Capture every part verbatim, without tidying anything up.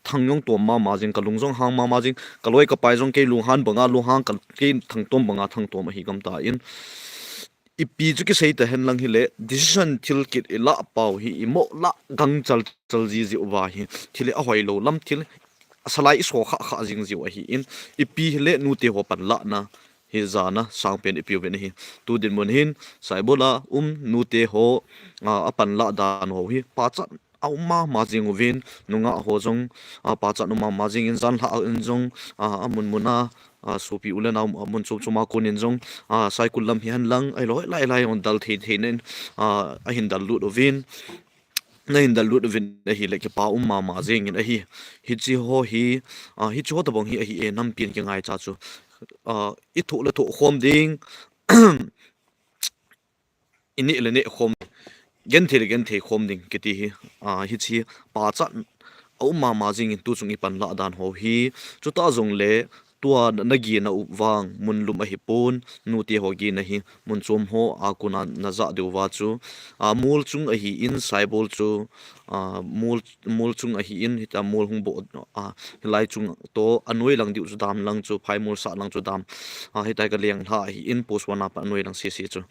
thang jong tom mama jing, ka lung jong hang mama jing, ka loi ka pai jong kei lunghan banga lunghang, ka, kei thangtom banga thangtom ahi gam tan. Ipi chu kisei ta hen lang hile, decision thil kit i lah pau hi, i mo lah gangchal chal ji jiu va hi, thil hi ahoi lou lam, thil asalai i so kha kha jing jiu ahin, ipi hile nute ho panlahna hi jana sangpen ipi uvin ahi. Tu dinmun hin, Saibol a um nute ho, a, apanlah dan ho hi, pachat a um mama jing uvin, nungah ho jong, a, pachat um mama jingin, janlhah in jong, a, amun mun a, a, sopi u le nau, a, mun chom chom a konin jong, a, Saikul lam hi hen lang, ahilou lai lai hon dal thei thei nen, a, ahin dal lut uvin, na hin dal lut uvin ahile kipa um mama jingin ahi. Hichi ho hi, a, hichi ho tabang hi ahi e, nampi in kingaicha chu. A, i thoh le thoh khom ding, i neh le neh khom, genthei le genthei khom ding kiti hi, a, hichi pachat a um mama jingin tu chung i panlah dan ho hi, chuta jongle tua na, na gina u vang mun lum ahi pon, nute ho gina hi mun chom ho a kona na ja diu va chu, a, mol chung ahin, Saibol chu, a, mol, mol chung ahin, hita mol hung bo, a, hilai chung to anoi lang diu chu dam lang chu, phaimol sah lang chu dam, a, hitai ka lenglha ahin, post one a pat anoi lang sese chu.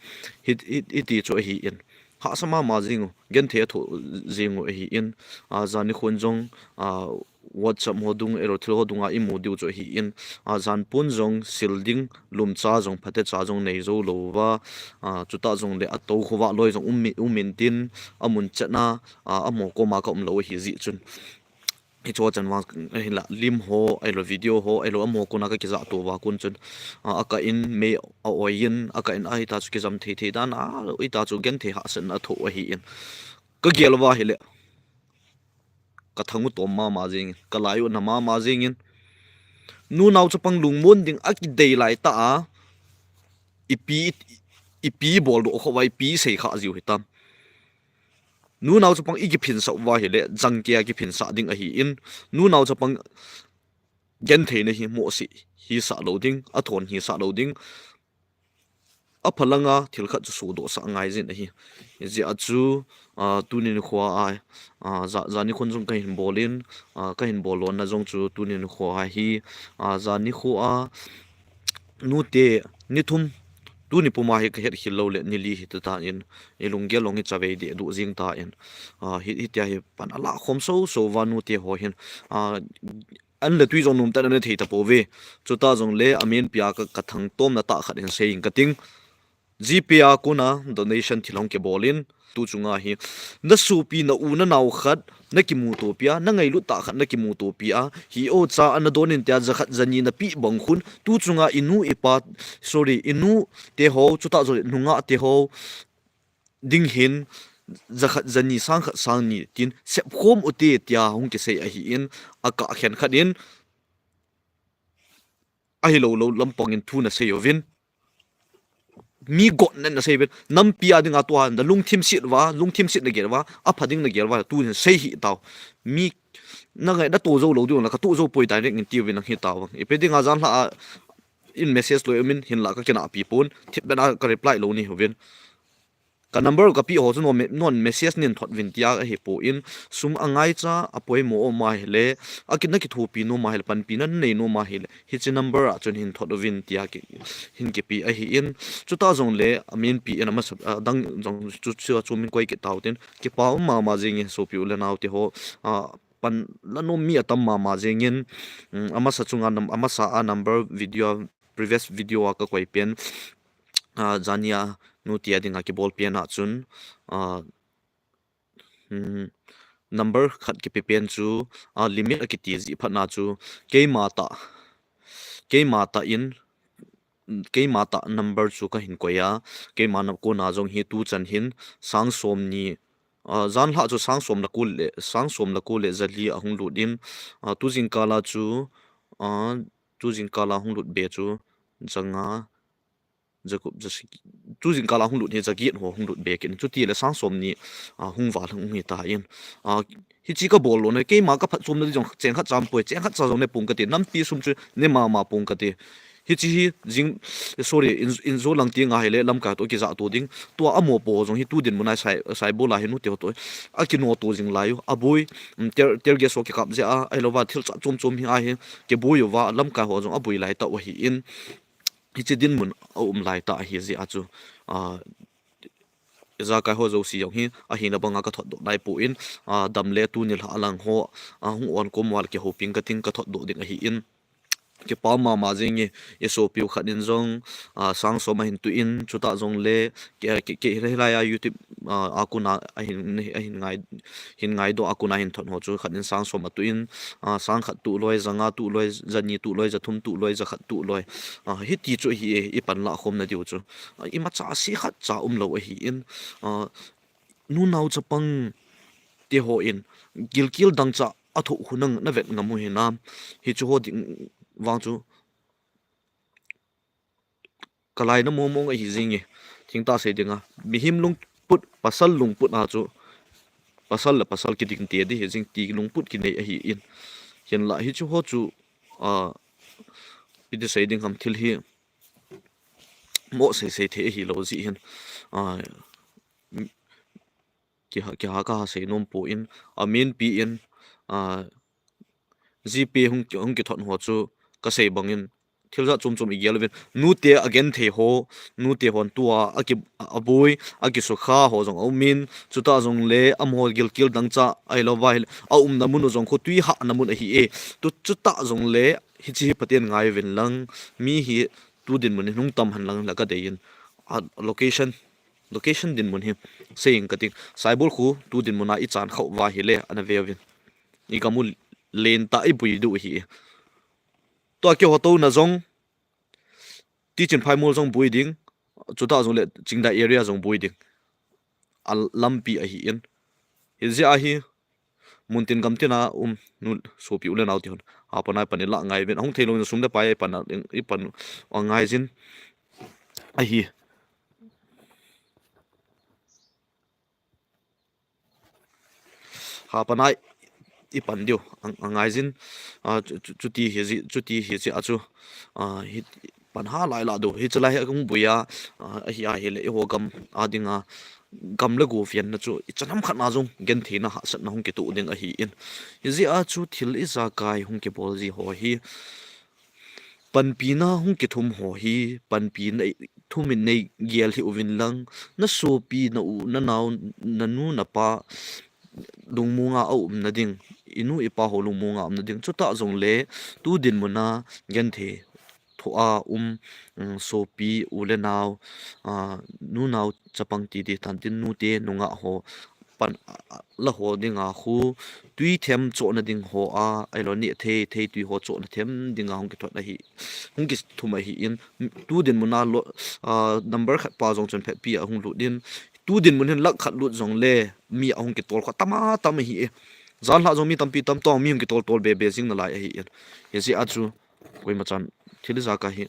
Hit, hit, hiti chu ahin. Hahsa mama jing u, genthei a thoh jing u ahin, a, jan nikhon jong, a, WhatsApp ho dung, ero thil ho dunga i mu diu chu ahin, a, jan pon jong sil ding, lumcha jong, phatecha jong nei jou lou va, a, chuta jongle ato khovah loi jong um mi, um intin, amun chetna, a, amaho koma ka um lou ahi jeh chun. Hicho chan vang, ahinla, lim ho, ahilou video ho, ahilou amaho kona ka kija to va kon chun, a, akah in mei a oi in, akah in a hita chu kijam thei thei dan a, hita chu genthei hahsatna a thoh ahin. Ka gel va hile, ka thang u tom mama jingin, ka lai u na mama jingin. Nunau chapang lungmon ding a kidei lai ta a, ipi, ipi bol doh kho va, ipi sei kha jiu hitam. Nunau chapang i kiphinsah uva hile, jangkei a kiphinsah ding ahin, nunau chapang gentheina hi mohseh hisah lou ding, athon hisah lou ding. Apha langa thil khat chu sodoh sah ngai jin ahi. Hijeh a chu, a, tuni nikho a, a, ja, jan nikhon jong ka hin bol in, a, ka hin bol lona jong chu tuni nikho a hi, a, jan nikho a, nute ni thum, tuni puma hi ka het khel lou le ni li hita tan, i lunggel long hi chavei deh duh jing tan, a, hi, hitia hi pan alah khom so so uva nute ho hin, a, an le tui jong nom tah in ana thei tapouve. Chuta jongle amin pia ka, ka thangtomna tah khat hin sei ing kating. GPay a kona donation thil hung kibol in, tu chunga hi, na sopi, na u, na nao khat na kimuto pia, na ngailut tah khat na kimuto pia, hi o cha ana don in tia jakhat jani na pi bang khun, tu chunga i nu i pa, sorry, i nu te ho, chuta jongle nungah te ho ding hin, jakhat jani, sangkhat sangni tin sep khom u te tia hung kisei ahin, akah khen khat in, ahilou lou lampang in thu na sei uvin. Mi got nen na sei uvin. Nampi a dinga tua na lungthim set uva, lungthim set na gel uva, apha ding na gel uva, tu hin sei hih tau. Mi na ngai na to jou lou ding la ka to jou poi direct in ti uvin nang hi tau. Ipi dinga janlhah a in message loi umin hinla ka kinahpi pon, thipbeh a ka reply lou ni uvin. Ka number ka pe ho chu non me-, non message nin thot uvin tia ahi pon, sum angaicha apoimo um ahile, aki na kithopi nom ahile, panpina nei nom ahile, hiche number a chun hin thot uvin tia ki, hin kipe ahin, chuta jongle amin pi in amasa, adang jong chu, chu, chu min koi kit tau tin, kipa um mama jingin sopi u le nao te ho, a, pan la nom mi atam mama jingin, um, amasa chunga nam-, amasa a number video, previous video a ka koi pen, a, jania nu tia dinga kibol pen a chun, a, um, number khat kipe pen chu, a, limit akiti jeh phat na chu keima tah, keima tah in, keima tah number chu ka hin koi a, keima na kona jong hi tu chan hin sang som ni, a, janlhah chu sang som le ko le, sang som le ko le jali ahung lut in, a, tu jingkal a chu, a, tu jingkal a hung lut be chu janga, jagup, jasagi, tu jingkal a hung lut hi jaget ho hung lut be kit in, chuti le sang som ni, a, hung val hung hi tan. A, hiche ka bol lona, keima ka phatchomna di jong cheng khat cha um poi, cheng khat cha jong ne pong kati, nampi sum chu ne mama pong kati. Hiche hi jing, sorry, in, in jo lang ti nga hile lamkai to kija to ding. Tua amo po jong hi tu dinmun a sai, sai bola hi nu te ho to. A kino to jing lai u. A boi, um, tear, tear gas ho kikap jeh a, ahilou va thil cha chom chom hi a hi. Kiboi uva, lamkai ho jong a boi lai ta u ahi in. Hiche dinmun a um lai ta ahi jeh a chu. A, ijakai ho jouse jong hi, ahina banga ka thot doh nai poi, a, dam le tuni lha lang ho, a, hung on kom val kihoping ka ting ka thot doh ding ahi in. Kipa mama jing e, i sopiu khat in jong, a, sang som ahin tu in, chuta jong le, ke, ke, ke, hilai a YouTube, a, a kuna, ahin, ahin ngai, hin ngai doh a kuna hin thot ho chu, khat in sang som a tu in, a, sang khat tu loi, ja nga tu loi, ja ni tu loi, ja thum tu loi, ja khat tu loi. A, hiti chu hi e, i pan la khom na diu chu. A, imacha se khat cha um lou ahi in, a, nunau chapang te ho in gilkel dangchah a thoh khu nang na vet ngam u hinam. Hichu ho ding vang chu ka laina mong mong ahi jing e. Thingtah sei ding a, mihem lungput, pasal lungput a chu pasal le pasal kiding te di hi jing ti lungput kinei ahi in. Hinla hichu ho chu, a, iti sei ding ham, thil hi mo sei sei thei ahi lou jeh hin, a, kiha, kiha ka ha sei nom poi, a, min pi in, a, G P hung, hung kithot ho chu ka sei bang in thil ja chom chom i gel uvin. Nute a genthei ho, nute hon tua a ki, a boi, a kisukha ho jong a um in, chuta jong le amaho gilkel dangchah, ahilou va hile, a umna mun u jong khu tui hahna mun ahi e. Tu, chuta jong le, hiche hi Pathen ngai uvin lang, mi hi tu dinmun hi hung tam hen lang la ka dei in. A location, location dinmun hi, sei ing ka ting. Saibol khu tu dinmun a i chan khauh va hile, ana ve uvin. I gam u len ta i boi diu ahi e. Tua kiho to na jong, Tichin Phaimol jong boi ding, chuta jong le Chingdai area jong boi ding. A lampi ahi in. Hijeh a hi, mun tin gam tin a um, nu sopi u le nau ti hon. Hapan a i pan i la ngai uvin. Ahung thei lou in sum le pai i pan a, i pan a ngai jin. Ahi. Hapan a i pan diu, a, a ngai jin, a, chu, chu, chuti hi ji, chuti hi ji a chu, a, hi pan ha lai la diu, hiche lai hi a kung boi a, a, ahi a hile, eiho gam a dinga, gam le go fianna chu, i chan ham khat na jong, gentheina hahsatna hung kitoh ding ahi in. Hijeh a chu thil ijakai hung kibol ji ho hi, panpina hung kithum ho hi, panpina thum in nei gel hih uvin lang, na sopi, na u, na nao, na nu, na pa, lungmong a a umna ding, i nu i pa ho lungmong a umna ding, chuta jong le, tu dinmun a genthei thoh a um, um, sopi, u le nao, a, nu nao chapang ti di tan tin nute, nungah ho, pan, a, a, la ho dinga khu, tui them chohna ding ho a, ahilou neh thei, thei tui ho chohna them dinga hung kithot ahi, hung kithum ahi in, tu dinmun a lo, a, number khat pa jong chun phetpi a hung lut in, tu dinmun hin lakh khat lut jong le, mi a hung kitol kho tam a tam ahi e. Jan lha jong mi tampi tam tong, mi hung kitol tol be be jing na lai ahi in. Hijeh a chu, koima chan, thil ijakai hi,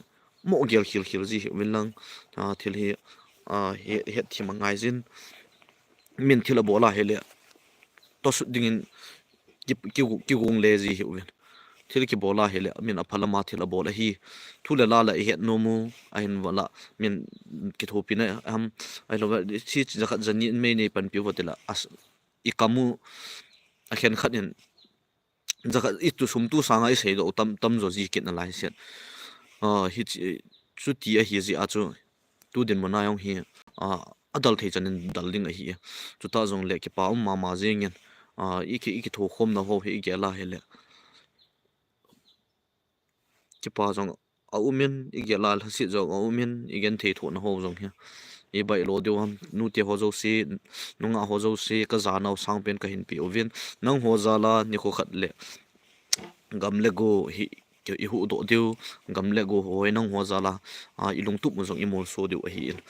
mo gel khil khil ji hih uvin lang, a, thil hi, a, he, het thim a ngai jin, min thil a bol a hile, to sut ding in, ki, ki, kigong le ji hih uvin. Thil kibol a hile, min a phalam a thil a bol ahi, thu le la la i het nom u, ahin vala, min kithopina ham, ahilou va, chi, chi jakhat jani in mei nei panpi u va ti la, as, i kam u, a khen khat in, jakhat i tu sum tu sang a i sei doh tam, tam jo ji kit na lai set. A, hiche, chuti ahi jeh a chu, tu dinmun a jong hi, a, a dal thei chan in dal ding ahi. Chuta jong le kipa um mama jing in, a, i ki, i kitho khom na ho hi i gel a hile. Kipa jong a um in, i gel a lhaset jong a um in, i genthei thoh na ho jong hi. I baih lo diu ham, nute ho jouse, nungah ho jouse, ka janau sang pen ka hin pe uvin. Nangho jal a, nikho khat le gam le go hi, i huhdoh diu, gam le go ho hi nangho jal a, a, i lungtup u jong i molso diu ahi in.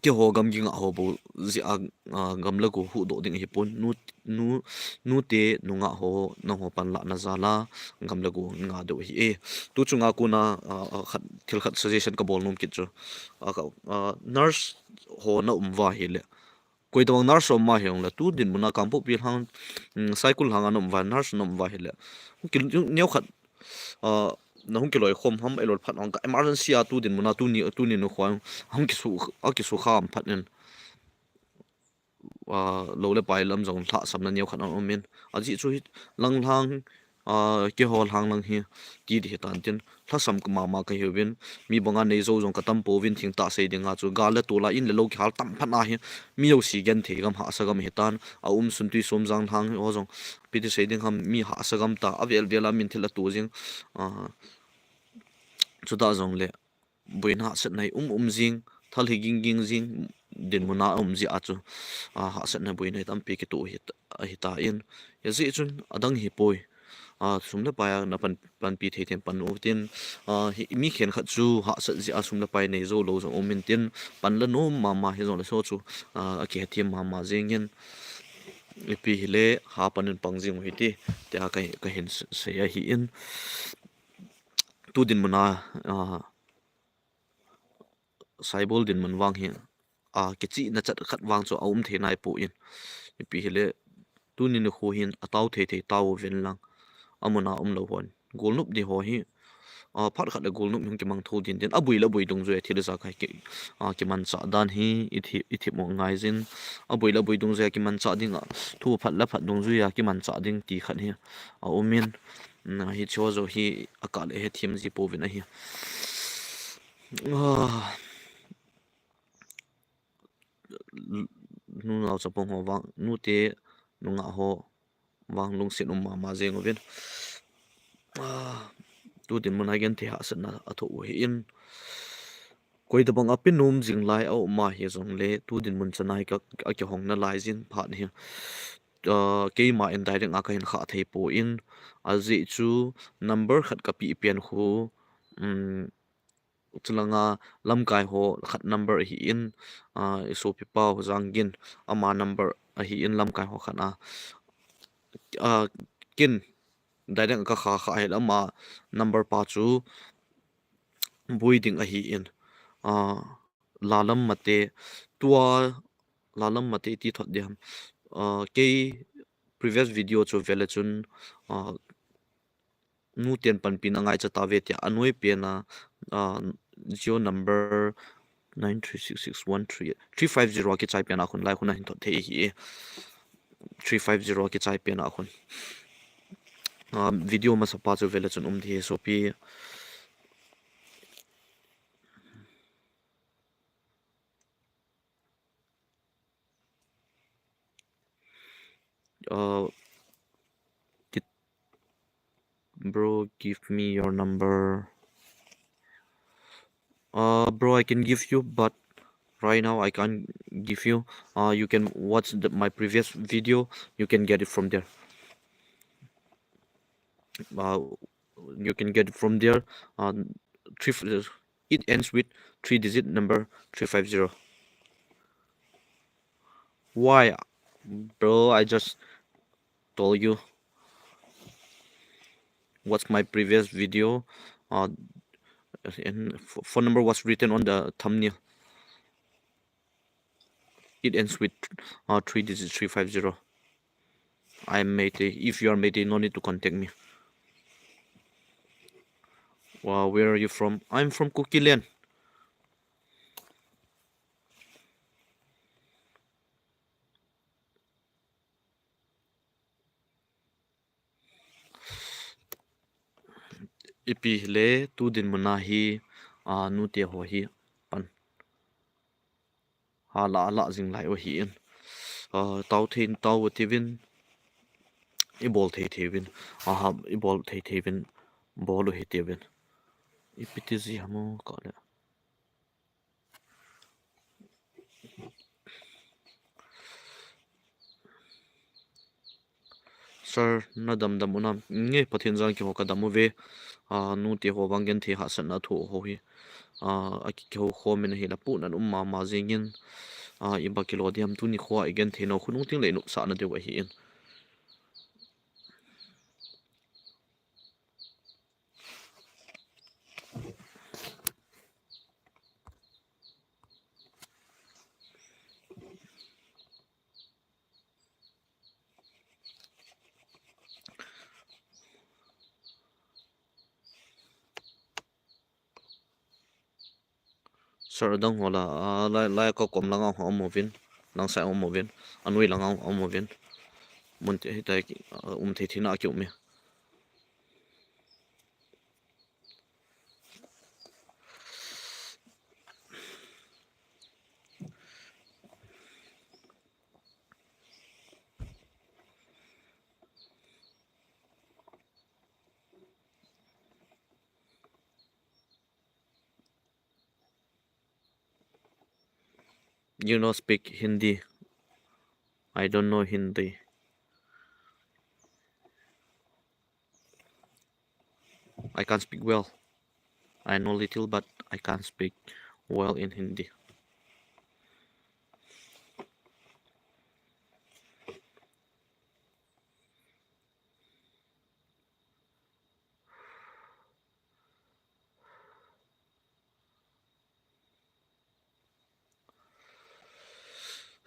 Keiho gam kingah ho bou jeh a, a, gam le go huhdoh ding ahi pon. Nu, nu, nute, nungah ho, nangho panlah na jal a, gam le go ngah diu ahi e. Tu chunga kona, a, a, khat, thil khat suggestion ka bol nom kit chu. A, ka, a, nurse ho na um uva ahile. Koi tabang nurse um ma hijongle, tu dinmun a Kangpokpi lhang, um, Saikul lhang a na um uva, nurse na um uva ahile. Ki, neo khat, a, na hung kiloi khom ham, elol phat hung ka emergency a tu dinmun a tuni, tuni nikho a hung kisu, a kisu kham phat in, a, lou le pai lam jong lhahsamna neo khat ana um in. Ajeh chu hi lang lang, a, keiho lang lang hi ti di hi tan tin, lhasam mama ka hiuvin, mi banga nei jou jong ka tam pouvin, thengtah sei dinga chu gal le tol a in le lou kihal tam phat na hi, mi jouse genthei gam hahsa gam hi tan, a um sun tui som jang lang ho jong ipi ti sei ding ham, mi hahsa gam ta, avel vel a min thil a tu jing, a, chuta jong le boina hahsatna hi um um jing, thal hi ging ging jing, dinmun a um jeh a chu, a, hahsatna boina hi tampi kitoh hi, ahi tan. Hijeh chun adang hi poi. A, sum le pai a na pan, panpi thei thei pan u tin, a, hi, mi khenkhat chu hahsat jeh a sum le pai nei jou lou jong um in tin, pan la nom mama hi jong le so chu, a, akihethem mama jing in, ipi hile ha pan in pang jing u hite, tia ka, ka hin s-, sei ahi in. Tu dinmun a, a, Saibol dinmun vang hi, a, kichihna chat khat vang chu a um thei nai poi. Ipi hile, tuni nikho hin a tao thei thei tao uvin lang, amun a um lou hon. Golnop di ho hi, a, phat khat le golnop hung kimang tho din din. Aboi le aboi dungjui a thil ijat khat ki, a, kimanchah dan hi i thi, i themmo ngai jin. Aboi le aboi dungjui a kimanchah ding a, thu phat le phat dungjui a kimanchah ding ti khat hi a um in. Na, hiche ho jong hi a kah le hethem ji pouvin ahi. Ah, nunao chapang ho vang, nute nungah ho vang lungset um mama jing uvin. Ah, tu dinmun a genthei hahsatna a thoh u hi in. Koi tabang a pe nom jing lai a um a hi jong le, tu dinmun chan a hi ka, a kihong nalai jin phat hi. Ah, keima in direct a ka hin khah thei poi. Ajeh chu number khat ka pe pen khu, um, chulanga lamkai ho khat number ahi in, ah, i sopi pau Janggin ama number ahi in lamkai ho khat a. Ah, kin direct ka kha kha hel ama number pa chu boi ding ahi in. Ah, lalam mate tua lalam mate ti thot diam. Ah, kei previous video chu vele chun, ah, nuten panpina ngaicha tave tia anoi pena, ah, Jio number nine three six six one three three five zero a kichai pena khun lai khun a hin thot thei hi. Three five zero a kichai pena khun. Ah, video masa pa chu vele chun um di hi sopi. Uh, kit-, bro, give me your number. Uh, bro, I can give you, but right now I can't give you. Uh, you can watch the, my previous video. You can get it from there. Uh, you can get it from there. Uh, three, f-, it ends with three digit number three five zero. Why, bro? I just told you. What's my previous video? Uh, and f-, phone number was written on the thumbnail. It ends with, uh, three digits, three five zero. I am Meitei. If you are Meitei, no need to contact me. Wow, where are you from? I'm from Kukiland. Ipi hile tu dinmun a hi, a, nute ho hi pan hala la jing lai u hi in. A, tao thei tao u tivin, i bol thei thei vin, a, ha, i bol thei thei vin, bol u hi tivin. Ipi ti ji ham u ka le. Sir, na dam dam u nam? Nge, Pathen jal in keiho ka dam uve. A, nute ho vang genthei hahsatna thoh ho hi, a, a ki, keiho khomin ahi la pun an um mama jing in, a, i ba kilo diam tuni kho a i genthei nau khonung ting le i nopsahna diu ahi in. Sir adang ho la, a, lai, lai ka kom langa ho um uvin, lang sai um uvin, anoi langa um uvin. Mun te, hitai, a, um thei thei na ki um e. You know speak Hindi. I don't know Hindi. I can't speak well. I know little, but I can't speak well in Hindi.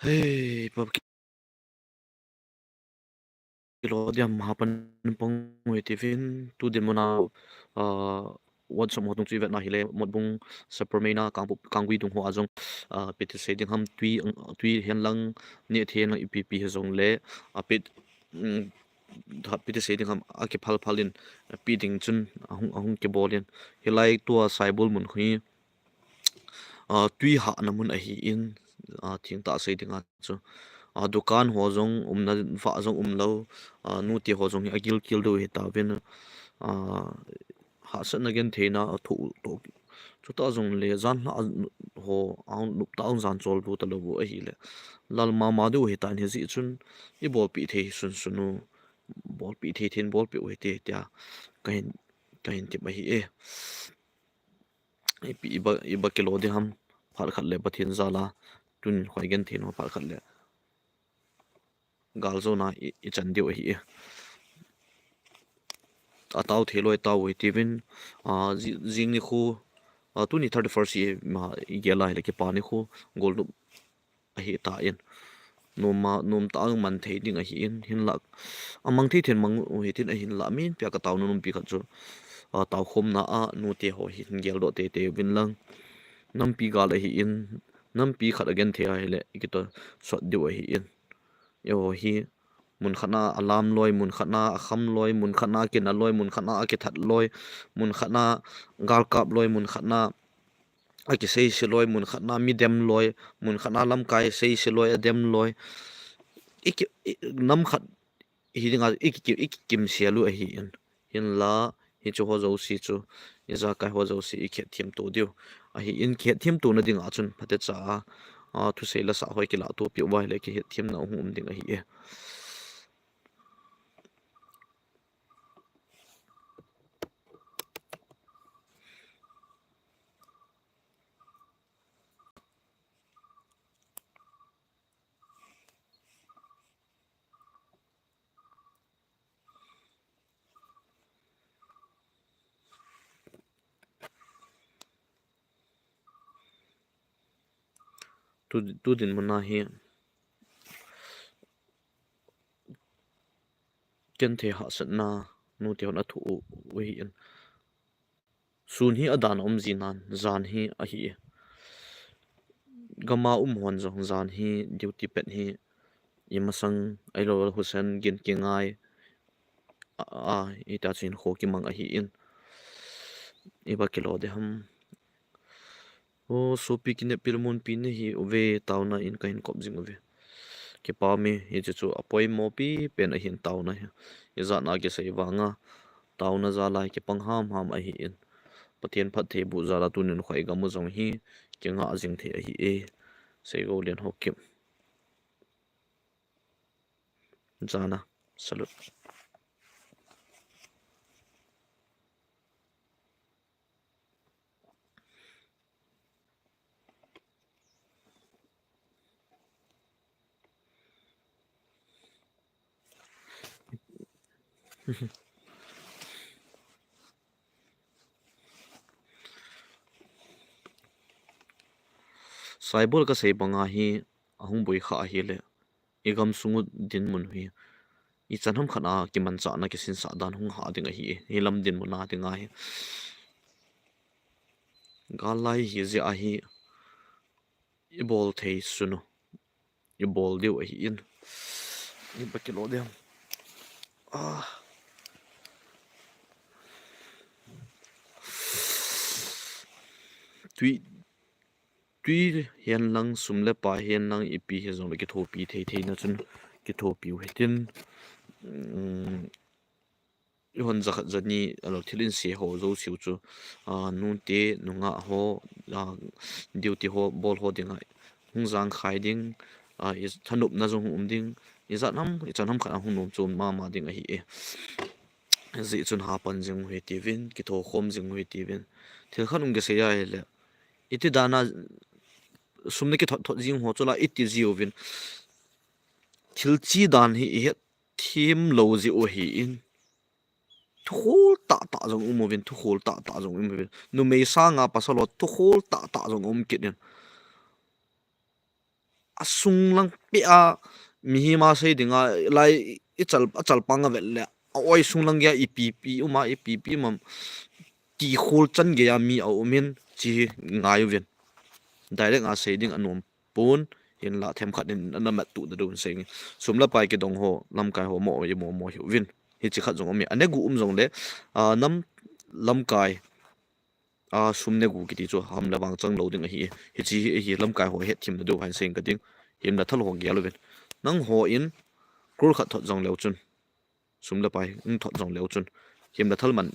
Hei, pa kilo diam ha pan pang ui tivin, tu din muna, ah, WhatsApp ho tung chu i vet na hile, Motbung Sapermeina Kangpokpi, Kanggui dung ho a jong, ah, piti sei ding ham tui, tui hen lang, ne the lang ipi pi he jong le, a pit, um, piti sei ding ham a kiphal phal in, pi ding chun ahung, ahung kibol in. Hilai tua Saibol mun khu hi, ah, tui hahna mun ahi in, ah, thing tah sei ding a chu. Ah, dukan ho jong umna vah jong um lo, ah, nute ho jong hi agil kil deu hi tauvin, ah, hahsatna gentheina a thoh, thoh, chuta jong le jan hla ho, a nop ta jan chol du ta lo ahile. Lal mama deu hi tan hi jeh chun i bolpi thei sun sun u, bolpi thei thei in bolpi u hi te tia ka hin, ka hin tip ahi e. Ipi, iba, iba kilo di ham, phat khat le Pathen jal a, tunin khoi genthei no phat khat le. Gal jona i, i chan diu ahi e. A tao thei loi tao ui tivin, a, ji-, jing ni khu, a, tuni thirty-first i, ma, i gel a hile kipa ni khu, gol du ahi ta in. Numa, num ta ang man thei ding ahi in, hinlah. A mang thei thei mang u hi tin ahinlah min pia ka tao nu num pi khat chu. A, tao khom na a, nute ho hi hin gel do te te vin lang. Nampi gal ahi in, nampi khat a genthei a hile, i kito sot diu ahi in. Eiho hi, mun khat na a lam loi, mun khat na a kham loi, mun khat na a kina loi, mun khat na a kithat loi, mun khat na gal kap loi, mun khat na a kisei se loi, mun khat na mi dem loi, mun khat na lamkai sei se loi, a dem loi. I ki, i, nam khat hi ding a, i ki, i ki kim se lu ahi in. Hinlah, hi chu ho jouse chu, i jakai ho jouse i khet thiam to diu. Ahi in khet thiam to na ding a chun, phate cha a, a, thusei la sa hoi kila to pi vai le khet thiam na hung um ding ahi e. Tu, tu din muna hi. Genthei hahsatna, nute hon a thoh u, u hi in. Sun hi a dan a um ji nan, jan hi ahi e. Gam a um hon jong jan hi, duty pet hi, i masang, ai lo husen, gin kingai, a, a, i ta chin kho kimang ahi in. I ba kilo de ham. O, sopi kineppi le munpi nahi uve, taona in kahin kop jing uve. Kipa mi, hiche chu apoimo pi pen ahin taona hi. Ijat na kisei vanga, taona jal a kipang ham ham ahi in. Pathen phattheiboh jal a tunin khoi gam u jong hi, kinga jing thei ahi e. Seigo Lianhaokip. Jana, salute. Saibol kasei banga hi ahung boi kha ahile, i gam sung u dinmun hi, i chan ham khat a kimanchahna kisinsah dan hung ha ding ahi, hi lam dinmun a ding ahi. Gal lai hi jeh a hi, i bol thei sunu. I bol diu ahi in. I ba kilo diam. Ah. Tui, tui hihen lang, sum le pai hihen lang, ipi hijongle kithopi thei thei na chun kithopi u hitin. Um, i hon jakhat jani, alo thil in se ho jouse u chu, a, nute, nungah ho, a, duty ho, bol ho dinga, hung jang khai ding, a, i thanopna jong hung um ding, i jat ham, i chan ham khat a hung nom chom mama ding ahi e. Jeh chun hapan jing u hitiuvin, kithokhom jing u hitiuvin. Thil khat hung kisei ahile, iti dana, sum na kithot thot jing ho chu la, iti jiuvin. Thil chi dan hi i het thim lou jeh u ahi in. Thukhol tah tah jong um uvin, thukhol tah tah jong um uvin. Numei sanga pasal ho thukhol tah tah jong um kit in. A sunglang pia mihem a sei dinga, lai i chal, a chalpang a vet le, a oi sunglang geiya ipi pi um a, ipi pi um am, kikhol chan geiya mi a um in, chi hi ngai uvin. Direct a sei ding a nom pon, hinla themkhat in ana mat tu da dun sei nge. Sum le pai kidong ho, lamkai ho mo, i mo mo hiuvin. Hichi khat jong um e. A negu um jongle, a, nam lamkai, a, sum negu kiti chu ham le vang chang lou ding ahi. Hichi hi, hi lamkai ho het thim na diu hin sei ka ding. Himna thal ho gel uvin. Nangho in, crore khat thot jong leu chun. Sum le pai, hung thot jong leu chun. Himna thal man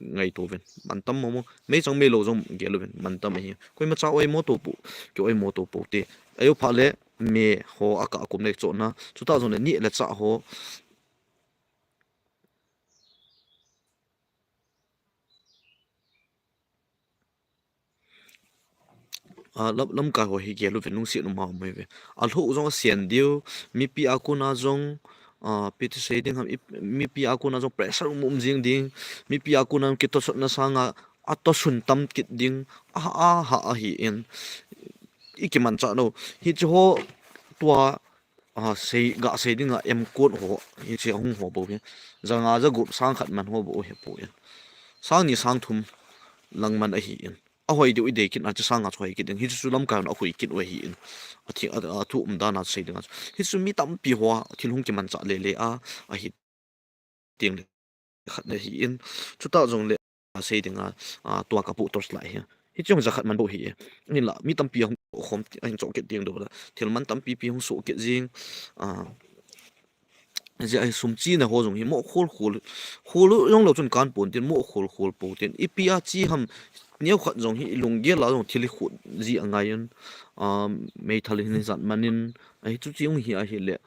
ngaito uvin. Man tam mo mo. Mei chang mei lou jong gel uvin. Man tam ahi. Koima cha oi mo to pu. Ki oi mo to pu te. Ayo pha le me ho a ka kum le cho na. Chuta jong le ni le cha ho. A, lam, lamkai ho hi gel uvin lungset um a um uve. A lhoh jong a sen diu, mipi a kona jong, a, ipi ti sei ding ham, i, mipi a kona jong pressure um, um jing ding, mipi a kona kitosotna sanga, a tosun tam kit ding, a, a, ha, ahi in. I kimanchah lou. Hichu ho tua, a, sei, ga sei dinga M Code ho, hichi a hung ho bou hi. Janga jagup sang khat man ho bou hi poi. Sang ni sang thum lang man ahi in. A hoi diu i dei kit na chu sanga chu hoi kit ding. Hichu chu lamkai hon a hui kit u ahi in. A thi, a, a thu um dan a sei dinga chu. Hichu mi tampi ho a, thil hung kimanchah le le a, ahi. Ting le khat le hi in. Chuta jong le a sei dinga, a, tua ka pu torch light hi. Hichu jong jakhat man bou hi e. Hinla, mi tampi hung khom, a hin cho kit ding do la. Thil man tampi pi hung so kit jing. A, jeh a hi sum chi na ho jong hi mo khol khol. Khol jong lou chun kan pon tin mo khol khol po tin. Ipi a chi ham neo khat jong hi i lunggel a jong thil i khut ji a ngai in. A, meithal hin jat man in. A hichu chi hung hi ahile.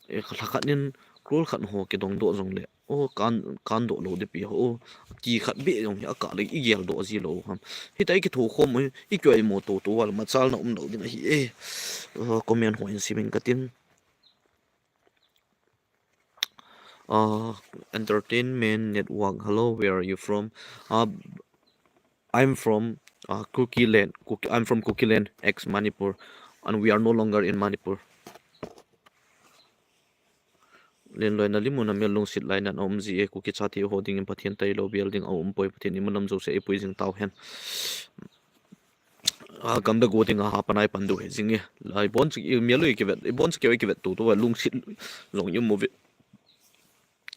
E, kha khat in crore khat ho kidong doh jong le. O, kan, kan doh lou de pi ho. Ti khat be jong hi a ka le i gel doh ji lou ham. Hitia i kithokhom u, i kio i mo to to wal machal na um lou ding ahi e. Uh, comment ho in simin ka tin. Uh, Entertainment Network, hello, where are you from? Uh, I'm from, uh, Kuki land. Kuki, I'm from Kuki land, ex Manipur, and we are no longer in Manipur. Lenloi na limu na mel lungset lai nan a um ji e, Kuki chate ho dingin Pathen tailou bel ding a um poi, Pathen in mun lam jouse eipui jing tau hen. A, gam da go ding a hapan a i pan diu hi jing e. Lai bon chi i mel u i kivet, i bon chi keu i kivet tu tu va lungset jong i um uve.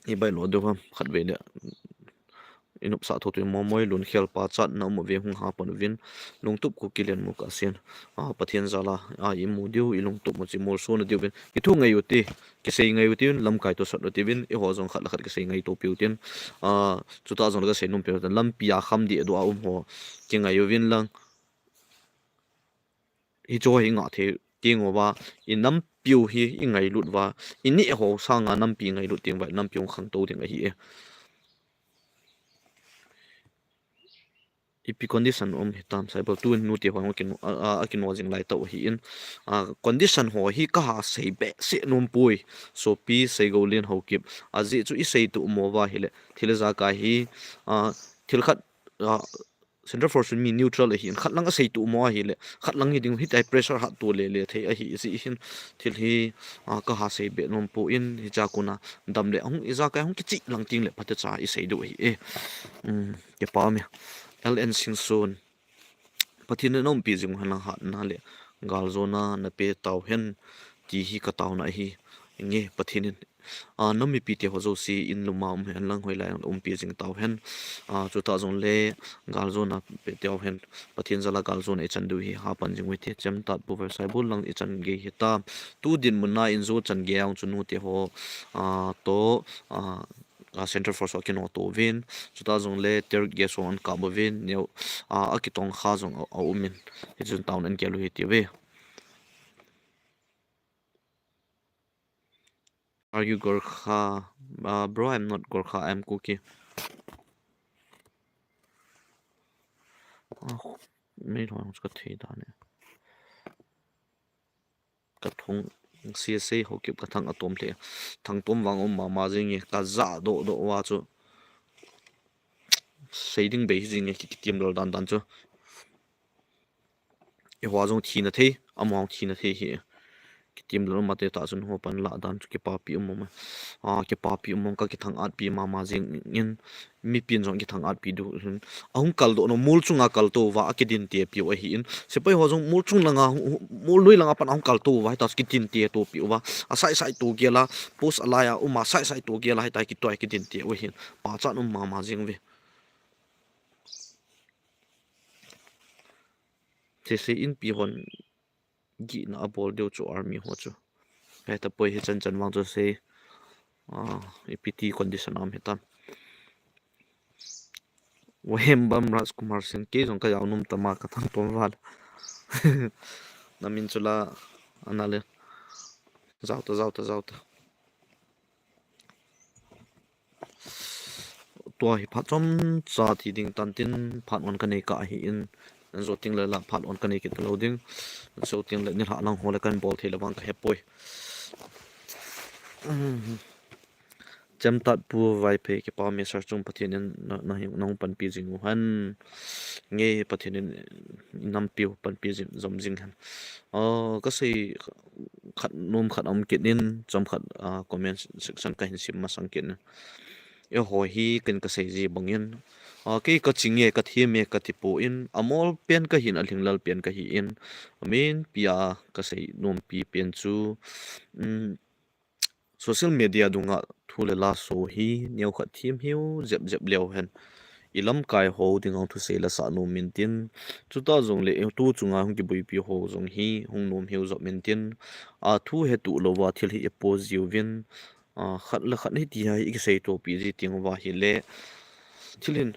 I bailo diu ham, khat ve le. I nopsah tho tu mo moi lun khel pa chat na um uve hung hapan uvin. Lungtup Kuki len mu ka sin. A, Pathen jal a, a, i mu diu, i lungtup mu chi molso na diu vin. I thu ngai u ti, kisei ngai u ti vin, lamkai to sat u ti vin, i ho jong khat le khat kisei ngai to piu tin. A, chuta jong le ka sei nom piu tin, lampi a kham di a do a um ho, ki ngai u vin lang. Hichu hi ngah thei ding uva, i nampiu hi i ngailut uva, i neh ho sanga nampi ngailut ding uva, i nampiu khangtou ding ahi e. Ipi condition um hitam sai bol tu nute ho a, a, a kino jing lai tau ahi in. A, condition ho hi ka ha sei behseh nom poi. Sopi Seigoulen Haokip. Ajeh chu i sei tu mo uva hile. Thil jakai hi, a, thil khat, a, Central Force mi neutral ahi in, khat lang a sei tu mo ahile, khat lang hi ding hitia pressure hat tu le le thei ahi si hin, thil hi, a, ka ha sei be nom poi, hicha kona dam le hung i jakai hung kichi lang ting le phatecha i sei diu ahi e. Um, kipa mi. L N Singson. Pathen in na umpi jing hen lang hatna le. galjona na pe tau hen, ti hi ka tauna ahi. Nge Pathen in, a, na mipite ho jouse in lum a um hen lang hoilai a um pi jing tau hen. A, chuta jongle galjona pe tau hen, Pathen jal a galjona i chan diu hi hapan jing u hite. Chemtat Pu Vaisai bul lang i chan gei hita. Tu dinmun a in jo chan gei a hung chu nute ho, a, to, a, a, Central Force ho a kino to uvin, chuta jongle tear gas ho an kap uvin, neo, a, a kitong kha jong a, a um in, hichun tauna in gel u hite ve. Are you Gorkha? Uh, bro, I'm not Gorkha, I'm Kuki. Ah, mei lhon ka thei da ne. Ka thong C S A ho kip ka thang atom le. Thang tom vang um mama jing e, ka ja do do wa chu. Sei ding bei jing e, ki, kitim lal dan dan chu. I hua jong thina thei, ama jong thina thei hi. Kitim lal mate ta chun ho pan la dan chu kipapi um um. A, kipapi um um ka kithang at pi mama jing in, mipin jong kithang at pi diu hin. Ahung kal do no mol chunga kal to uva, a kidin te piu ahi in. Sepai ho jong mol chung langa, hung, hung, mol lui langa pan ahung kal to uva, hita chu kidin te to piu uva. A sai sai to gel a, post a lai a, um a sai sai to gel a, hita kitoi kidin te u hin. Pa chan um mama jing ve. Sese inpi hon gihna abol diu chu army ho chu. Heta poi hi chan chan vang chu sei, ah, ipi ti condition a um hitam. Wahembam Rajkumar Singh, kei jong ka jao nom tama ka thang tom val. Na min chu la, ana le. Jao ta, jao ta, jao ta. Tua hi phat chomcha ti ding tan tin, phat on ka nei kah ahi in, an jo ting le la phat on ka nei kit lou ding. An jo ting le nilhah lang ho le kan bol thei le vang ka he poi. Chemtat Pu Vaiphei, kipa message chung Pathen in na, na hing, na hung panpi jing u hen. Nge Pathen in nampiu panpi jing, jom jing hen. Ah, ka sei khat nom khat a um kit in, chom khat, ah, comment section ka hin sim masang kit in. Eiho hi ken ka sei ji bang in, ah, kei ka ching e, ka them e, ka ti poi, amol pen ka hin, alhinglel pen ka hi in, amin pia ka sei nompi pen chu, um, social media dunga thu le la so hi neo khat them hiu jep jep leu hen. I lamkai ho dinga thusei la sa nom in tin. Chuta jongle tu chunga hung kibuipi ho jong hi hung nom hiu jop in tin. A thu hetu louva thil hi i post jiuvin. A, khat le khat hiti hi i kisei topi ji ting uva hile. Thil hin,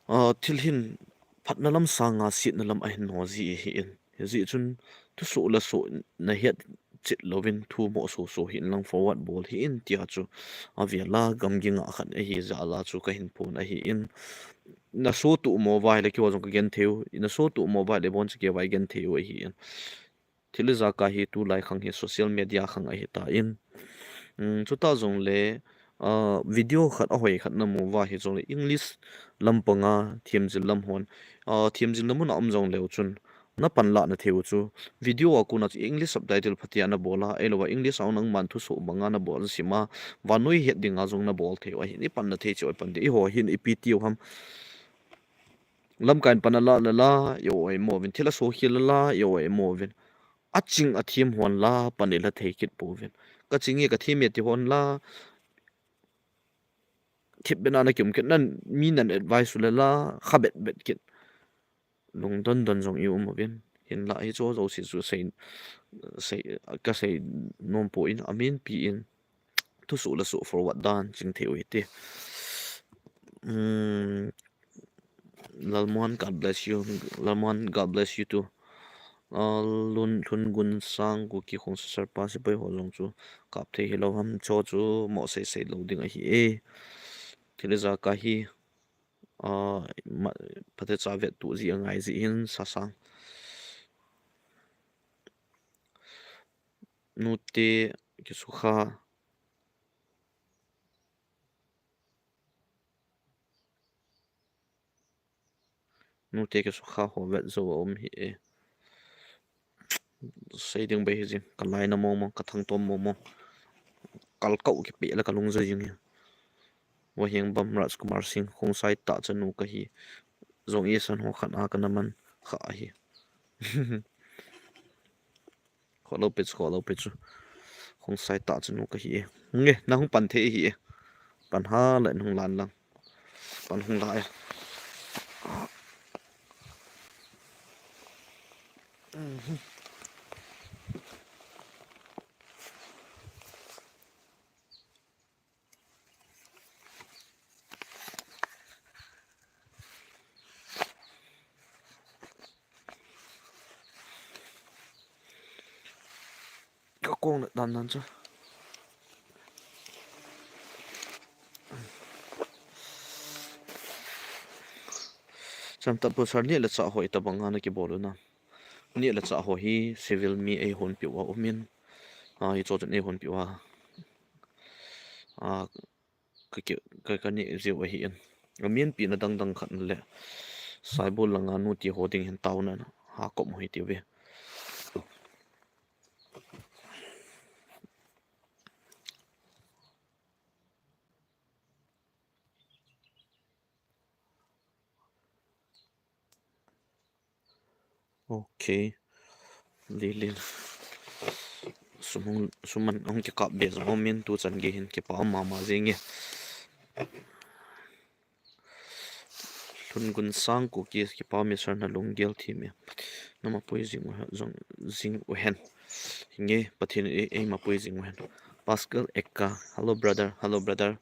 a, thil hin phatna lam sanga setna lam ahin no ji ahi in. Hijeh chun thusoh le soh na het chet louvin thu mo so so hin lang forward bol hih in tia chu avel a gamgi ngah khat ahi jeh a chu ka hin phon ahi in. Na so tu mo vai le kiwa jong ka gen thei u, na so tu mo vai le bon chu kiwa i gen thei u ahi in. Thil ijakai hi tulai khang hi social media khang ahi ta in. Um, chuta jongle, ah, video khat ahoi khat na mu uva hi jongle English lampanga themjil lam hon, ah, themjilna mun a um jongleu chun na panlah na thei u chu video a kona chu English subtitle phatea na bol a, ahilouva English a nangman thusoh banga na bol sim a, vannoi het dinga jong na bol thei u ahin, i panna thei chu i pan ding, eiho hin ipi tiu ham. Lamkai in pan ala la la, i oi mo uvin, thil a so khel la la, i oi mo uvin. Aching athem hon la pan i la thei kit pouvin. Ka ching e, ka them e ti hon la, thip bena na kium kit, nan mi nan advice u le la kha bet bet kit. Lungdon don jong i um uvin. Hinlah hichu jouse chu sei, sei, ka sei nom poi, amin pi in. Thusoh le soh forward dan ching thei u hite. Um, Lalmuan, God bless you. Lalmuan, God bless you too. Ah, Lun, Lun Gun Sang, Kuki Khongsa Serpa, Sepai ho jong chu kap thei hilou ham, cho chu mo sei sei lou ding ahi e. Thil ijakai hi, ah, ma, phatecha vet tu ji angai ji hin sasang. Nute kisukha. Nute kisukha ho vet jou a um hih e. Sei ding bei hi jing, ka laina mong mong, ka thangtom mong mong. Kalkau kipeh le ka lung joi jing hi. Vahengbam Rajkumar Singh, Khongsai tah chanu ka hi. Jong i san ho khat a ka na man kha ahi. Kholou pet, kholou pet chu. Hung sai ta chu nu ka hi e. Nge, na hung pan thei hi e. Pan ha le hung lan lang. Pan hung la e. Ka kong le dan nan chu. Cham ta pu sir, neh le chah ho itobang a na kibol u na. Neh le chah ho hi civil mi eihon piu a um in. A, hicho chun eihon piu a. A, ka ki, ka, ka neh jiu ahi in. A min pi na dang dang khat le. Saibol langa nu ti ho ding hin taona ha kop mo hi ti ve. Okay. Lilin. Sum hung, sum man hung kikap be jong um in tu chan gei hin kipa um mama jing e. Lhungun Sang Kuki, kipa um e sir, na lunggel thim e. Na mapui jing u hen, jong jing u hen. Hinge, Pathen in ei, ei mapui jing u hen. Pascal Ekka, hello brother, hello brother.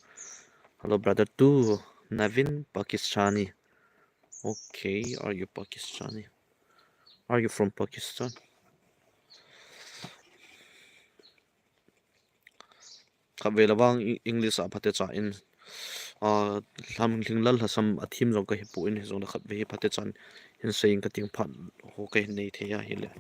Hello brother two, Navin Pakistani. Okay, are you Pakistani? Are you from Pakistan? Khatvei le vang Eng-, English a phatecha in, ah, lhamlhing lal lhasam a thim jong ka hi poi, hijongle khatvei hi phatecha in hin sei ing kating, phat ho ka hin nei thei ahile.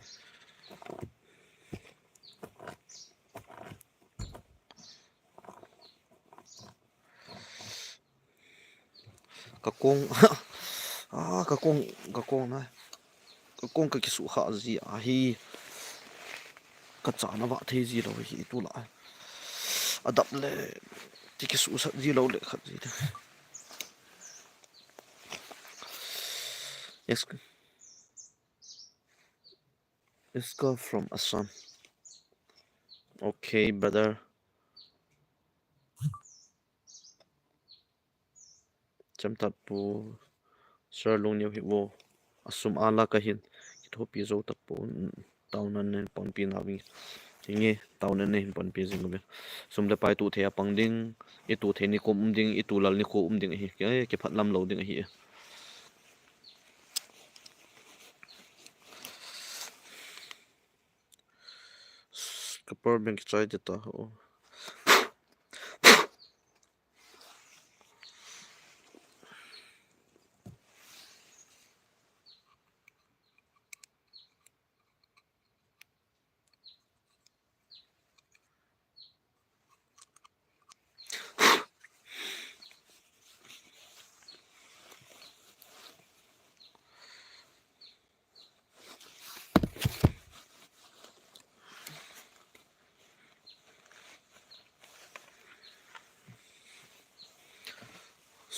Ka kong, ah, ka kong, ka kong na, ka kong ka kisuh kha ji ahi, ka chana vah thei ji lou hi tu la, a dap le, ti kisuh sat ji lou le khat ji le. Yes. Iska from Assam. Okay, brother. Cham ta pu, sir, lungneo hih vo. A sum a la ka hin kithopi jou tapon, taona nei panpi nau vin. Hinge, taona nei panpi jing uvin. Sum le pai tu thei a pang ding, i tu thei ni kom um ding, i tu lal ni kom um ding ahi. Ke, kiphat lam lou ding ahi. Ka power bank chai de ta ho.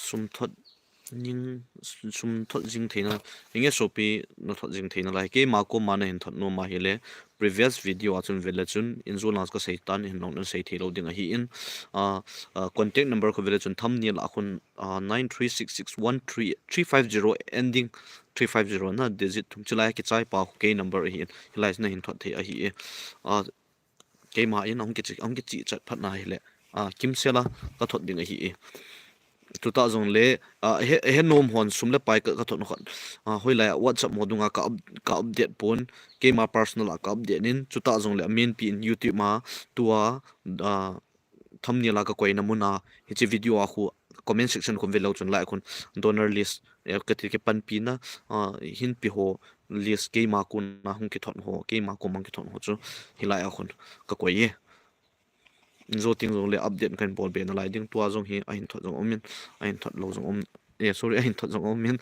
Sum thot ning, sum thot jing theina, inge sopi na thot jing theina lai. Keima koma na hin thot nom ahile, previous video a chun vele chun, in jong lang ka sei tan, hin long nan sei thei lou ding ahi in. Ah, ah, contact number khu vele chun thumbnail a khun, ah, nine three six six one three three five zero ending three five zero na digit thum chulai kichai pa khu kei number ahi in. Hilai na hin thot thei ahi e. Ah, keima in ahung kichi, ahung kichi chat phat na hile. Ah, kimsela ka thot ding ahi e. Tuta jong le, ah, he, he nom hon sum le pai ka, ka thot na khat. Ah, hoilai a WhatsApp mo dunga ka up-, ka update pon, keima personal a ka update nin, tuta jong le a min pi in YouTube ma tua, ah, thumbnail a ka koina muna, hiche video a khu comment section khun velou chun lai khun donor list, eh, ka ti ke panpi na, ah, hin pi ho list keima kona hung kithot ho, keima koma hung kithot ho chu hilai a khun ka koi e. Joting jong le update kan bol be na lai ding, tua jong hi ahin thot jong um in, ahin thot lou jong um, eh, sorry, ahin thot jong um in,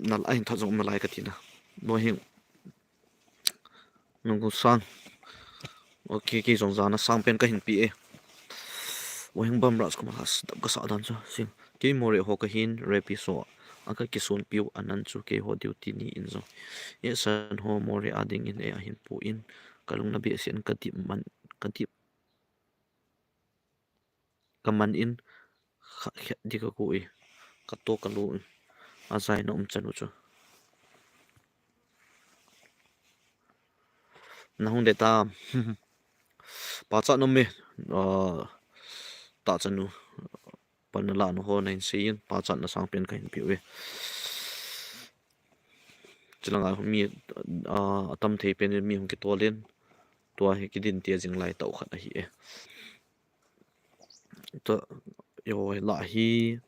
na, ahin thot jong um na lai ka ti na. No hi Nunggu sang. Okay, kei jong jana sang pen ka hin pi e. Wahing bam ras kuma has dap ka sa dan chu. Sing. Kei more ho ka hin repi so. Aka kisonpiu anan chu keiho duty ni in jong. E san ho more a dingin e ahin pu in. Kalung na behseh in kadip man, kadip kaman in kha khet di kaku e. Kato kalu in. Ajai na um chan u chu. Nahung de ta. Pachat nom e. Ah, ta chan u. Pan nala nu ho nahin sei in. Pachat na sangpen kahin piu e. Chilanga mi, ah, atam thei pen mi hung kitol in. Tua hi kidin tia jing lai tau khat ahi e. Tua, yo, la hi,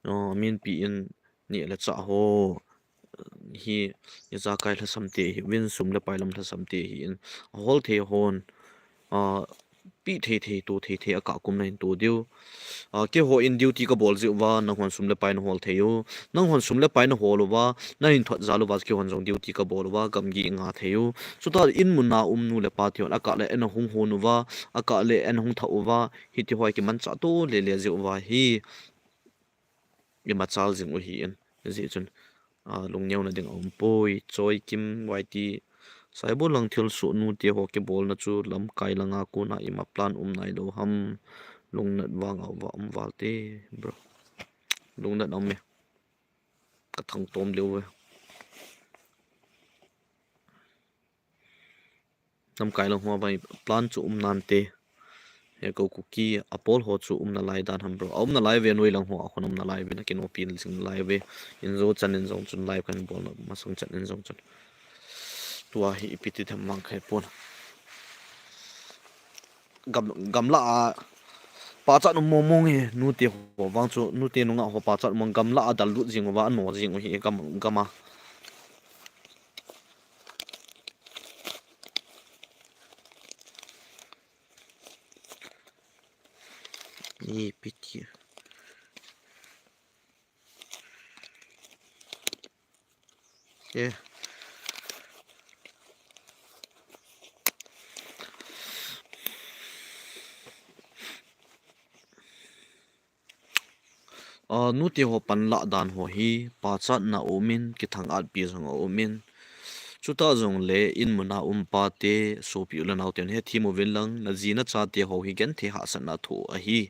ah, min pi in ni le cha ho. Hi, ijakai lhasam te hi, vin sum le pai lam lhasam te hi in. Ahol thei hon, ah, pi thei thei tu thei thei aka kum na hin tu diu. Ah, keiho in duty kabol jiu va, nahon sum le pai nahol thei u. Nahon sum le pai nahol u va, nahin thot jal u va, keihon jong duty kabol u va, gamgi nga thei u. Chuta in muna um nu le pa te hon, aka le en hung hon u va, aka le en hung tha u va, hiti hoi kimancha to le le jiu va hi. Imachal jing u hi in, ji chun. Ah, lungneo na ding a um poi, Choi Kim, Y T, Saibo lang thil su nu te ho kibol na chu lamkai langa kona ima plan um nai lo ham, lungnat vang a va um val te, bro. Lungnat a um e. Ka thang tom leu ve. Lamkai lang ho vai plan chu um nan te. He ko Kuki apol ho chu um na lai dan ham bro. A um na lai ve noi lang ho a khon um na lai ve na kino pin sing lai ve. In jo chan in jong chun live kan bol na masang chan in jong chun. Tua hi ipi ti tham mang khai pon. Gam, gamla a pachat um mong mong e, nu te ho vang chu, nu te nunga ho pachat um mong gamla a dal lut jing u va, ano jing u hi gam, gam a. Ni piti. Eh. Ah, nu te ho pan la dan ho hi, pachat na um in, kithang at pi jong a um in. Chuta jong le, in muna um pa te, sopi u le nau te, he thi mo vin lang, na ji na cha te ho hi, gen the hahsat na thu ahi.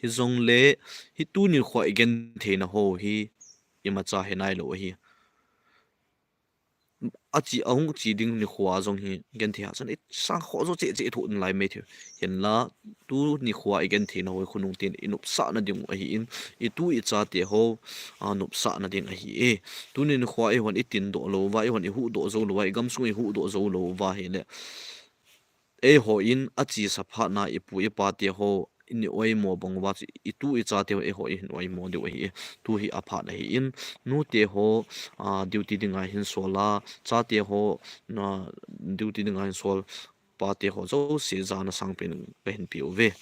Hi jong le, hi tu ni kho i gen the na ho hi, imacha he nai lo ahi. A chi, a hung chi ding ni kho a jong hi, gen the hahsat, i sang kho jo che che i thu in lai mai the. Hin la, tu ni kho i gen the na ho hi, khonung tin i nopsah na ding u ahi in, i tu i cha te ho, a nopsah na ding ahi e. Tu ni ni kho i hon i tin doh lo va, i hon i hu doh jo lo va, i gam sung i hu doh jo lo va hi le. Ei ho in a chi sa phat na i pu i pa te ho, i ni oi mo bang va chi, i tu i cha te ho, ei ho i hin oi mo deu ahi e. Tu hi a phat ahi in, nu te ho, a, duty ding a hin sol a, cha te ho, na, duty ding a hin sol, pa te ho, jo si ja na sang pen ka hin piu ve.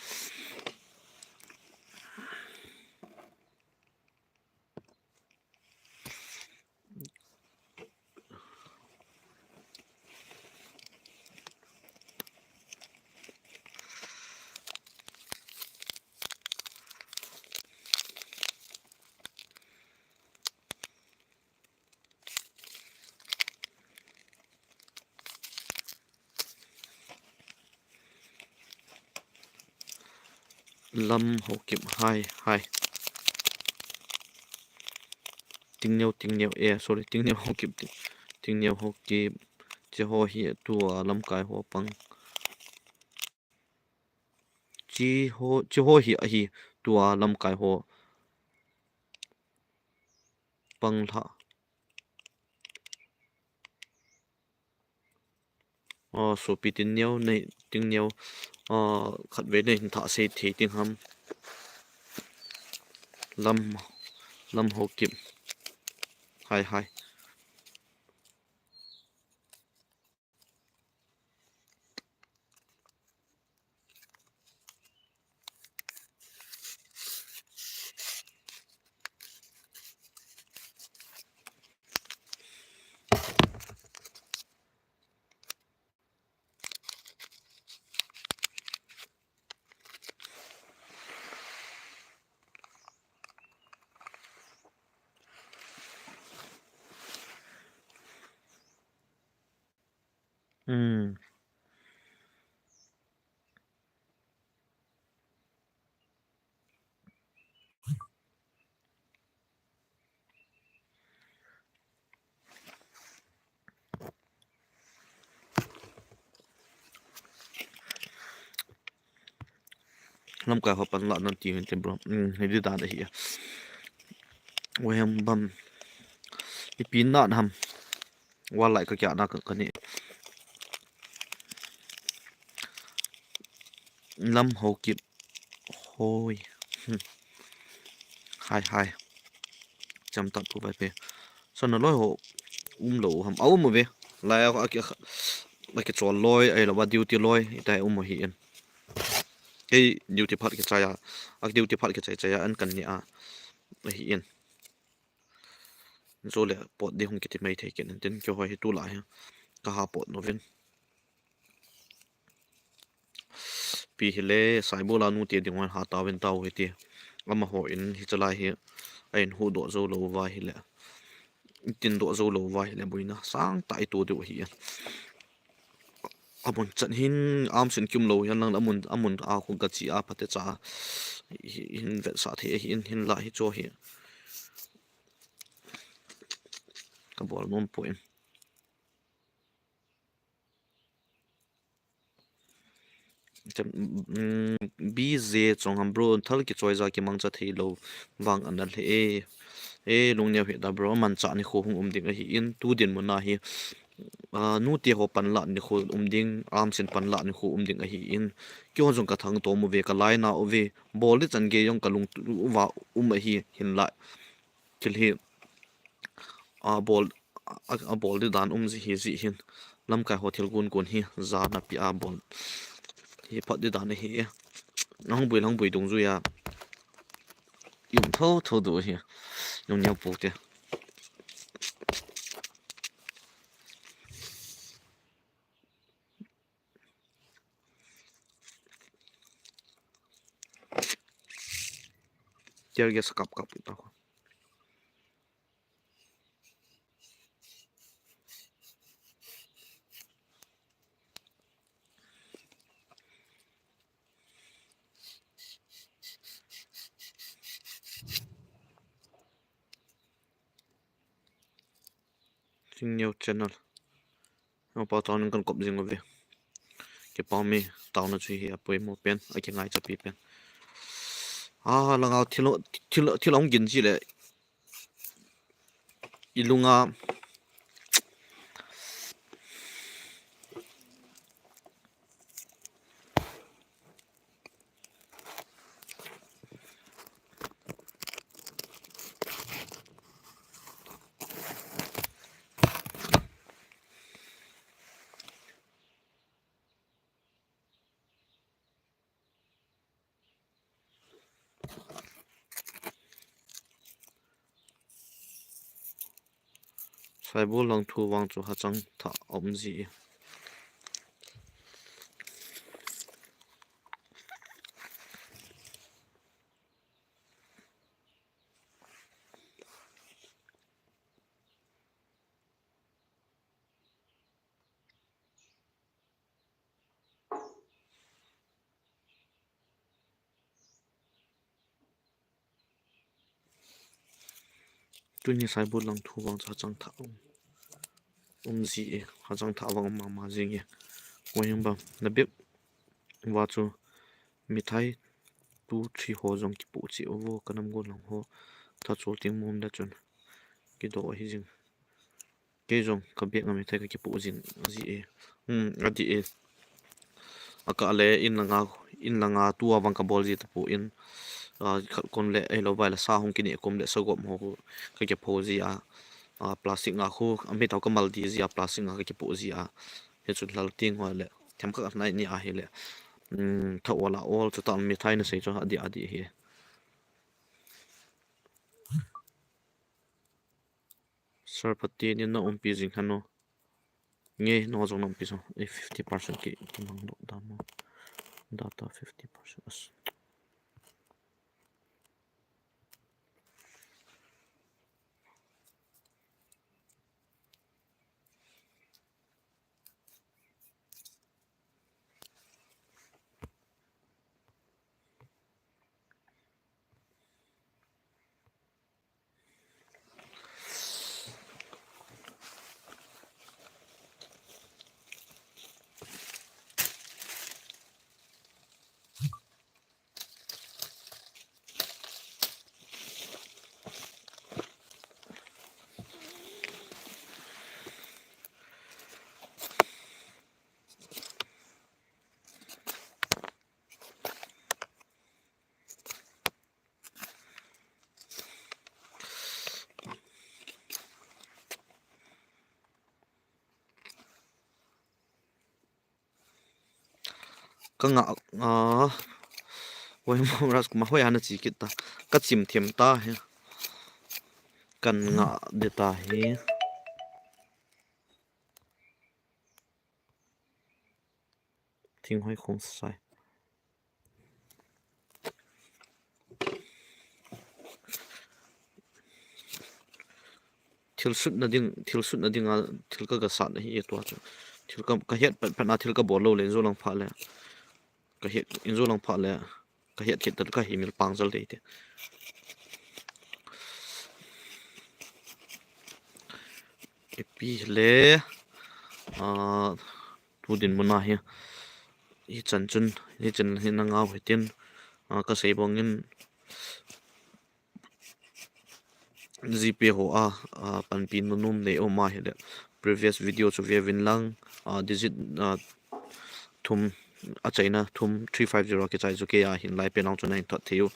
Lam Haokip, hai, hai. Tingneo, Tingneo, eh, sorry, Tingneo Haokip, Ting-, Tingneo Haokip. Chi ho hi tua lamkai ho pang. Chi ho, chi ho hi ahi tua lamkai ho. Pang lha. Aw, sopi Tingneo nei, Tingneo, aw, khatvei nei hin thah sei thei ding ham. Lam, Lam Haokip. Hai, hai. Hmm. Lamkai ho panlah nan ti hin tin bro. Hmm, hiti dan ahi. Weham bam. Ipi na ham. Walai ka kya na ka, ka ni. Lam ho kip. Hoi. Hmm. Hai, hai. Cham tap tu vai pe. Sana loi ho um lo ham. A um ve. Lai a, a, a, a kichol loi, ahilou va duty loi, itai um hi in. Kei duty phat kichai a. A duty phat kichai chai a an kan ni a. Ahi in. Zo le pot di hung kiti mai thei ken. Tin kei hoi hi tu la hi. Ka ha pot novin. Pi hile, Saibol a nu te ding hoi ha tau in tau hi ti. Amaho in hi chalai hi. A in hu do zo lo va hile. Tin do zo lo va hile buina. Sang ta i tu diu hi. Amun chan hin am sin kim lo hian lang amun, amun a khu ka chi a phate cha. Hi, hin vet sa thei hin, hin la hi cho hi. Ka bol nom poi. Chem, mm, B J Chongham bro, thal kichoi ja kimangcha thei lo vang ana hle e. E, lungneo hi da bro, mancha ni khu hung um ding ahi in, tu dinmun a hi, a, nu te ho panla ni khu um ding, am sin panla ni khu um ding ahi in. Kei ho jong ka thang to mu ve, ka lai na u ve, bol di chan ge jong ka lung tu va um ahi hin la. Thil hi, a bol, a, a bol di dan um ji hi ji hin. Lamkai ho thil kun kun hi, ja na pi a bol. Hi phat di dan hi. Nang bui lang bui dung ju ya. Yum tho tho du hi. Yum niam pu te. Tear gas kap kap ta ko. Sing Neo channel. Opa, taona kan kop jing uve. Kipah me, taona chu hi a poimo pen, a kingaicha pi pen. A, langa thil, thil, thil hung gin ji le. I lunga. Saibol lang thu vang chu hachang thah a um ji e. Tuni Saibol lang thu vang chu hachang thah um, um ji e, hachang thah vang um mama jing e. Wayang bang, na bek va chu mithai two three ho jong kipoh cheh uvo, ka nam go lang ho. Tha chol ting mum da chun. Kido ahi jing. Kei jong ka bek a mithai ka kipoh jing ji e. Hmm, adi e. A ka le in langa, in langa tua vang ka bol ji tapon. A, khat kom le, ahilou vai le sa hung kine kom le sa gom ho ka kipho ji a. A, plastic nga khu, a mi tau ka mal di ji a, plastic nga ka kipoh ji a. Hi chu lal ting ho le, them ka nai ni a hi le. Hmm, tha wala ol chu ta mithai na sei chu adi adi hi. Sir Pati ni na umpi jing hanu. Nge no jong na umpi jong. E fifty percent ki kimang lo damo. Data fifty percent. As. Ka nga, ah, Waymo Rajkumar, hoi ana chi kit ta. Ka chim them ta hi. Kan nga de ta hi. Thinghoi Khongsai. Thil sutna ding, thil sutna ding a, thil ka, ka sat ahi e tua chu. Thil ka, ka het phat, phat na thil ka bol lou le, in jo lang pha le. Ka het, in jo lang pha le. Ka het kit ta ka hi mil pang jal dei te. Ipi le, ah, tu dinmun a hi. Hichan chun, hichan hi na ngau hitin, ah, ka sei bang in, GPay ho a, ah, panpi na nom nei um a hile. Previous video chu ve vin lang, ah, digit, ah, thum a chaina thum three five zero kichai chu kei a hin lai pen ang chu na hin thot thei u.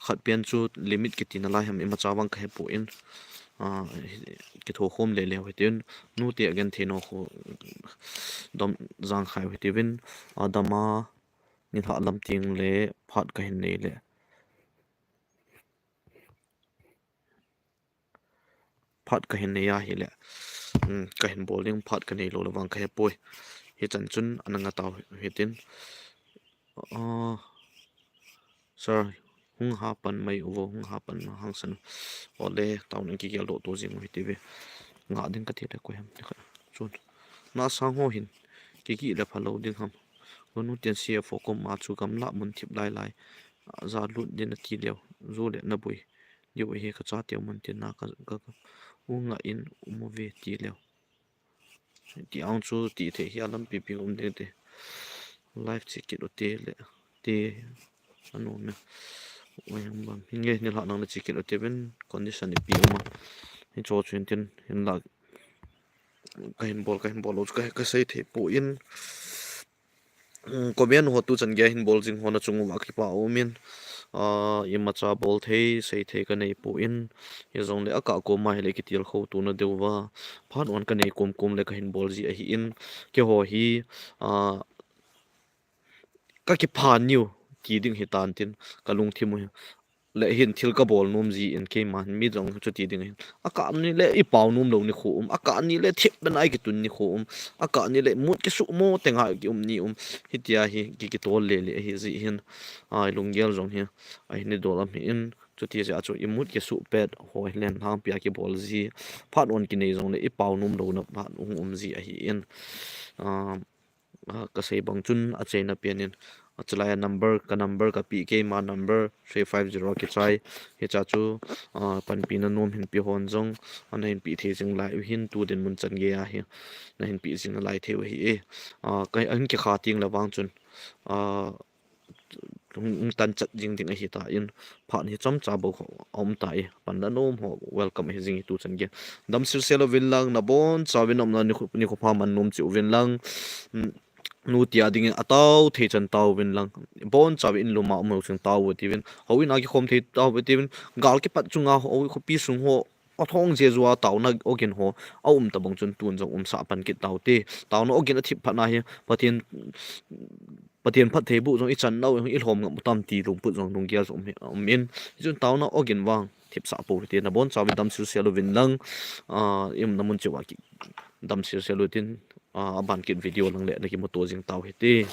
Khat pen chu limit kiti na lai ham imacha vang ka he poi. Ah, kitho khom le le hitin nu te again thei no khu dom jang khai hitin, ah, dama ni lha lam ting le phat ka hin nei le. Phat ka hin nei a hile. Hmm, ka hin bol ding phat ka nei lou le vang ka he poi. Hichan chun ana nga tau hitin. Ah, sir, hung ha pan mai uvo, hung ha pan ma hang san. Ole, tau nang kigel doh to jing u hiti ve. Nga ding ka ti le koi ham. Chun. Na sang ho hin. Kiki le pha lou ding ham. Ko nu tian C F O kom ma chu gamla mun thip lai lai. Ja lut din a ti leu. Zu le na bui. Diu hi ka cha teu mun tin na ka, ka, ka. U nga in um ve ti leu. Ti ang chu ti thei hi a lampi pi um ding te. Live chi kit u te le. Te. Anu me. Oi, um bam. Hinge ni lha nang le chi kit u te vin condition ipi um a. Hi cho chu hin tin hin la. Ka hin bol, ka hin bol lou chu ka, ka sei thei poi. Mm, comment ho tu chan gei hin bol jing ho na chung uva kipa um in. Ah, imacha bol thei, sei thei ka nei poi. Hijong le a ka kom a hile kitil kho tu na deu va. Phat on ka nei kom kom le ka hin bol ji ahi in. Keiho hi, ah, ka kipha niu ti ding hi tan tin ka lungthim u hi. Le hin thil ka bol nom ji in keima hin mi jong chu ti ding hin. A ka ni le i pau nom lou ni khu um. A ka ni le thip ben ai kitun ni khu um. A ka ni le mut kisu mo te nga ki um ni um. Hitia hi ki kitol le le hi ji hin. Ai lunggel jong hi. Ai ni dol am hi in. Chuti jeh a chu i mut kisu pet ho hi len hang pia kibol ji. Phat on kinei jong le i pau nom lou na phat um um ji ahi in. Ah, ah, ka sei bang chun a cheina pian in, a chulai a number, ka number ka pi keima number three five zero kichai. Hicha chu, ah, panpi na nom hin pi hon jong, ana hin pi thei jing lai u hin tu dinmun chan gei a hi. Na hin pi jing lai thei u hi e. Ah, ka, a hin kikha ting le vang chun, ah, hung, hung tan chat jing ding ahi ta in, phat hi chomcha bou kho a um ta e, pan la nom ho welcome ahi jing hi tu chan gei. Dam sil sel uvin lang, na bon chauvin umna ni khu, ni khu pha man nom cheh uvin lang. Mm, nu tia ding in a tau thei chan tau vin lang. Bon chauvin in lum a um ho chun tau u tivin. Ho in a kikhom thei tau u tivin. Gal kipat chunga ho, khopi sung ho, a thong jeh jua tauna ogin ho a um ta bang chun tun jong um sa pan kit tau te. Tauna ogin a thip phat na hi Pathen, Pathen phattheiboh jong i chan nau i lhom ngam u tam ti lungput jong lunggel jong um hi, um in. Hichun tauna ogin vang thip sa pou hite, na bon chauvin dam sil sel uvin lang, ah, i umna mun cheh uva ki dam sil sel u tin, ah, a ban kit video lang le na kimu to jing tau hite.